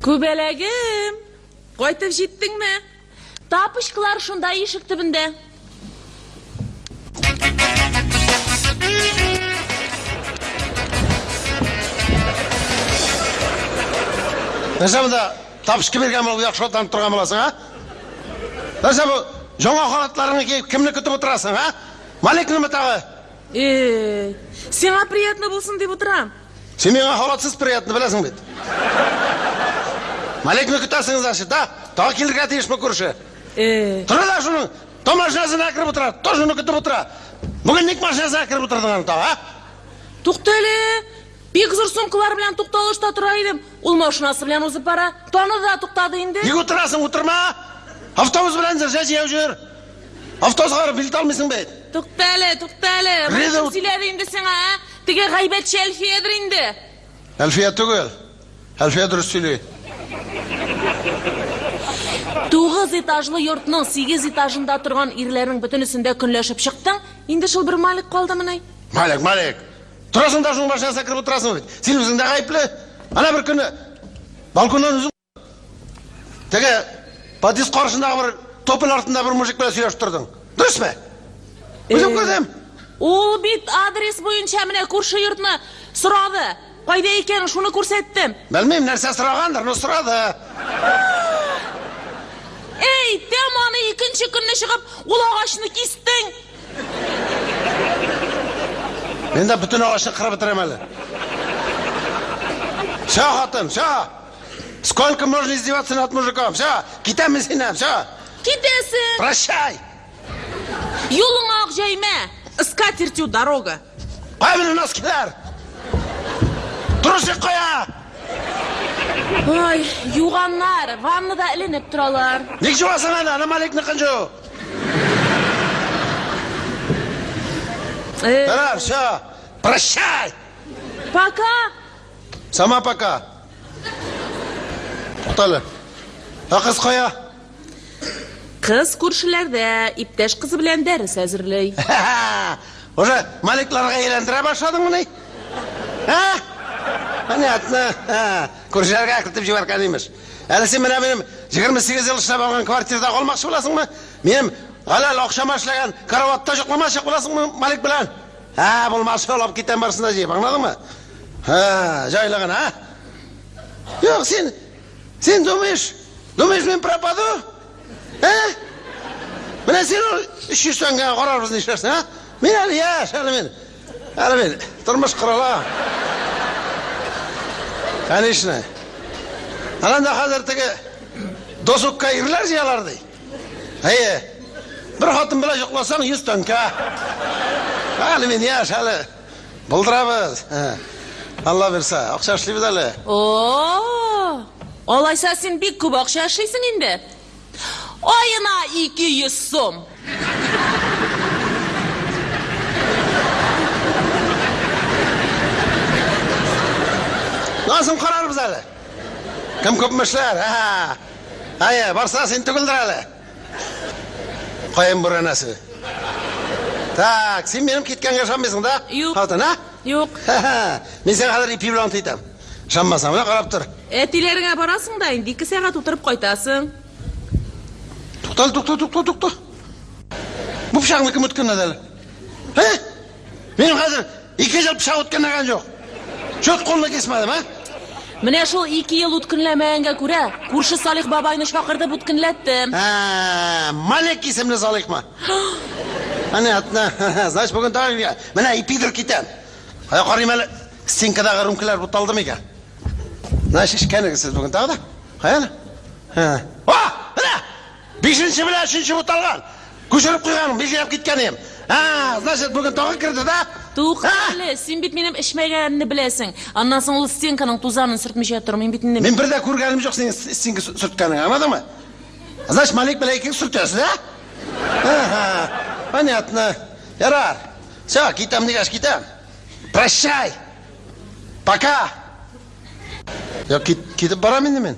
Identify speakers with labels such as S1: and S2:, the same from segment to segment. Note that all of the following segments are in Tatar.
S1: Күбәләгем, кайтып җиттеңме? Тапочкалар шунда ишек төбендә.
S2: Нәрсә монда тапочка биргән булып яхшы атланып торган буласың, а? Нәрсә бу? Яңа халатларыңны киеп кемне көтеп утырасың, а? Маликнымы тагы?
S1: Э, сиңа приятно булсын дип утырам.
S2: Син миңа халатсыз приятно беләсең бит. Маликны көтәсең, значит, да? Тагы килергә тиешме күрше?
S1: Э.
S2: Тора да шуның, то машинасына кереп утыра, то шуны көтеп утыра. Бүген ник машинасына кереп утырдың аны тагы, а?
S1: Тукта әле. Бик зур сумкалар белән тукталышта тора идем. Ул машинасы белән узып бара. Таныды да туктады инде.
S2: Ник утырасың, утырма! Автобус белән җыр, җәяү җөр. Автобуска барып билет алмыйсың бит.
S1: Тукта әле, тукта әле. Моны кем сөйләде инде сиңа, ә? Теге гайбәтче Әлфиядер инде.
S2: Әлфия түгел. Әлфия дөрес сөйли.
S1: Тугыз этажлы йортның сигез этажында торган ирләрнең бөтенесен дә көнләшеп чыктың. Инде шул бер Малик калдымыни?
S2: Малик, Малик. Торасың да шуның машинасына кереп утырасың бит. Син үзең дә гаепле. Ана бер көнне балконнан үзең Теге подъезд каршындагы бер тополь артында бер мужик белән сөйләшеп тордың. Дөресме? Үзем э, күрдем.
S1: Ул бит адрес буенча менә күрше йортны сорады. Кайда икәнен шуны күрсәттем.
S2: Белмим, нәрсә сорагандыр, но сорады.
S1: Эй, тем аны икенче көнне чыгып, ул агачны кистең.
S2: Мин дә бөтен агачны кырып бетерәм әле. Все, хатын, все. Сколько можно издеваться над мужиком? Все, китәм мин синнән, все.
S1: Китәсең.
S2: Прощай.
S1: Юлыңа ак җәймә. Скатертью дорога.
S2: Кая минем носкилар? Трусик кая?
S1: Ай, юганнар, ваннада эленеп торалар.
S2: Ник жуасың аны? Аны Маликныкын жу.
S1: Э.
S2: Ярар, все. Прощай.
S1: Пока.
S2: Сама пока. Туктале. Ә кыз кая?
S1: Кыз күршеләрдә, иптәш кызы белән дәрес әзерли.
S2: Уже Маликларга әйләндерә башладыңмыни? Ә? Понятно. Күршеләргә кертеп җибәргән имеш. Әле син менә минем 28 ел эшләп алган квартирада калмакчы буласыңмы? Минем хәләл акчама эшләгән караватта йокламакчы буласыңмы Малик белән? Ә, булмаса алып китәм барысын да җыеп, аңладыңмы? Ха, җайлы гына, а? Юк, син, син думаешь, думаешь, мин пропаду? Ә? Менә син ул 300 тәңгә карарбыз нишләрсең, а? Мин әле яшь, әле мин. Әле мин тормыш корала. Конечно. Анан да хәзер теге досукка ирләр җыялар ди. Әйе. Бер хатын белән йокласаң 100 тәңкә. Әле мин яшь, әле булдырабыз. Алла бирсә, акча эшлибез әле.
S1: О, алайса син бик күп акча эшлисең инде. Аена 200 сум.
S2: Анысын карарбыз әле. Кем күпме эшләр? Әйе, барса син түгелдер әле. Каен бүрәнәсе. Так, син минем киткәнгә ышанмыйсың да?
S1: Юк.
S2: Хатын, а?
S1: Юк.
S2: Мин сиңа хәзер ипи белән итәм. Ышанмасаң, менә карап тор.
S1: Әтиләреңә барасың да инде ике сәгать утырып кайтасың.
S2: Тукта, тукта, тукта, тукта. Бу пычагыңны кем үткенләде әле? Ә? Минем хәзер ике ел пычак үткенләгән юк. Чут кулны кисмәдем, ә?
S1: Менә шул ике ел үткенләмәгәнгә күрә, күрше Салих бабайны чакыртып үткенләттем.
S2: Ә, Малик исемле Салихмы? Понятно. Значит, бүген тагын менә ипидер китәм. Кая карыйм әле, стенкадагы рюмкалар буталдымы икән? Значит, эчкәнегез сез бүген тагы да? Кая әле? Ә, менә! Бишенче белән өченче буталган. Күчереп куйганым, билгеләп киткәнем. А, значит, бүген тагы керде, да?
S1: Тукта әле, син бит минем эчмәгәнемне беләсең. Аннан соң ул стенканың тузанын сөртмичә тормыйм бит инде.
S2: Мин бер дә күргәнем юк синең стенка сөрткәнеңне, аңладыңмы? Значит, Малик белән икең сөртәсез, ә? Ага, понятно. Ярар. Все, китәм дигәч китәм. Прощай. Пока. Я кит, китеп барам инде мин.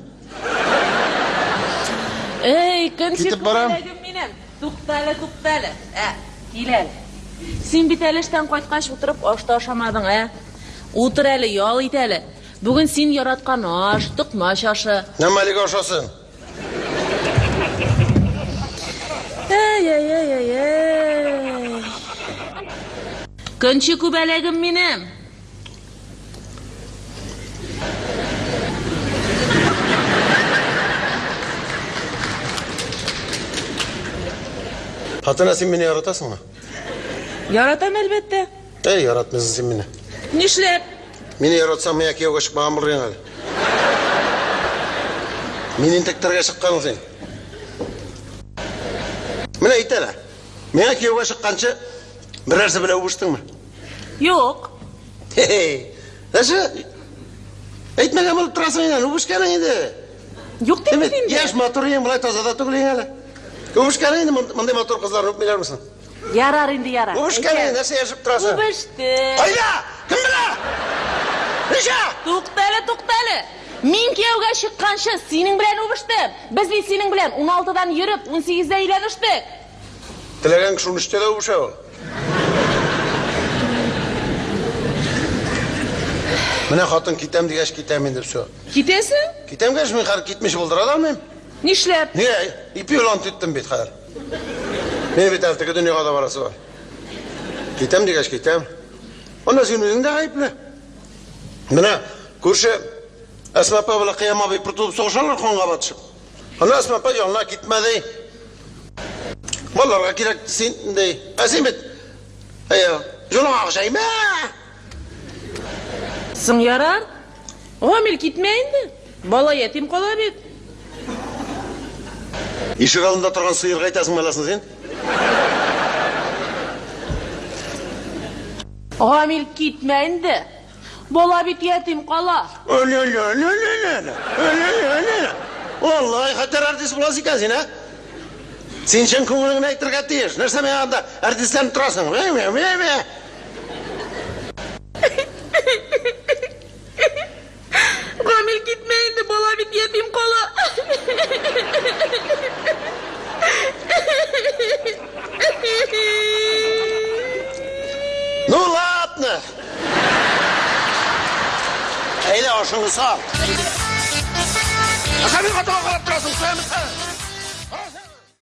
S1: Эй, көнче
S2: Китеп барам.
S1: күбәләгем минем. Тукта әле, тукта әле. Ә, кил әле. Син бит әле эштән кайткач утырып аш та ашамадың, ә? Утыр әле, ял ит әле. Бүген син яраткан аш, токмач ашы.
S2: Нә Малик ашасын.
S1: Әй-әй-әй-әй-әй. Көнче күбәләгем минем.
S2: Хатын, ә син мине яратасыңмы?
S1: Яратам, әлбәттә.
S2: Әй, яратмыйсың син мине.
S1: Нишләп?
S2: Мине яратсаң, миңа кияүгә чыкмаган булыр идең әле. Мине интектерергә чыкканың син. Менә әйт әле. Миңа кияүгә чыкканчы берәрсе белән үбештеңме?
S1: Юк.
S2: Хе-хе. Нәрсә? Әйтмәгән булып торасың инде, үбешкәнең инде.
S1: Юк дип бит инде.
S2: Яшь матур ең, болай таза да түгел ең әле. Үбешкәнең инде, мондый матур кызларны үпмиләрме соң?
S1: Ярар инде, ярар.
S2: Үбешкәнең инде, нәрсә яшереп торасың?
S1: Үбештем.
S2: Кайда? Кем белә? Ничә?
S1: Туктале, туктале. Мин кияүгә чыкканчы синең белән үбештем. Без бит синең белән 16-дан йөреп, 18-дә өйләнештек.
S2: Теләгән кеше 13-тә дә үбешә ул. Менә хатын китәм дигәч китәм инде, все.
S1: Китәсең?
S2: Китәм гәч, мин хәзер китмичә булдыра да алмыйм.
S1: Нишләп?
S2: Нигә? Ипи белән ант иттем бит хәзер. Мин бит әле теге дөньяга да барасы бар. Китәм дигәч китәм. Анда син үзең дә гаепле. Менә күрше Әсма апа белән Кыям абый пыртылып сугышалар канга батышып. Анда Әсма апа янына китмә ди. Балаларга кирәк син ди. Ә син бит әйе, җоныңа акча имә.
S1: Соң ярар. Гамил китмә инде. Бала ятим кала бит.
S2: Ишек алдында торган сыерга әйтәсең мәләсен син?
S1: Гамил китмә инде. Бала бит ятим кала.
S2: Валлаһи, хәтәр артист буласың икән син, ә? Син чын күңелеңне әйтергә тиеш. Нәрсә миңа анда артистланып торасың?
S1: Гамил китмә инде, бала бит ятим кала.
S2: Ну ладно. Әйдә ашыңны сал. Ә син катыга карап торасың, суямыз.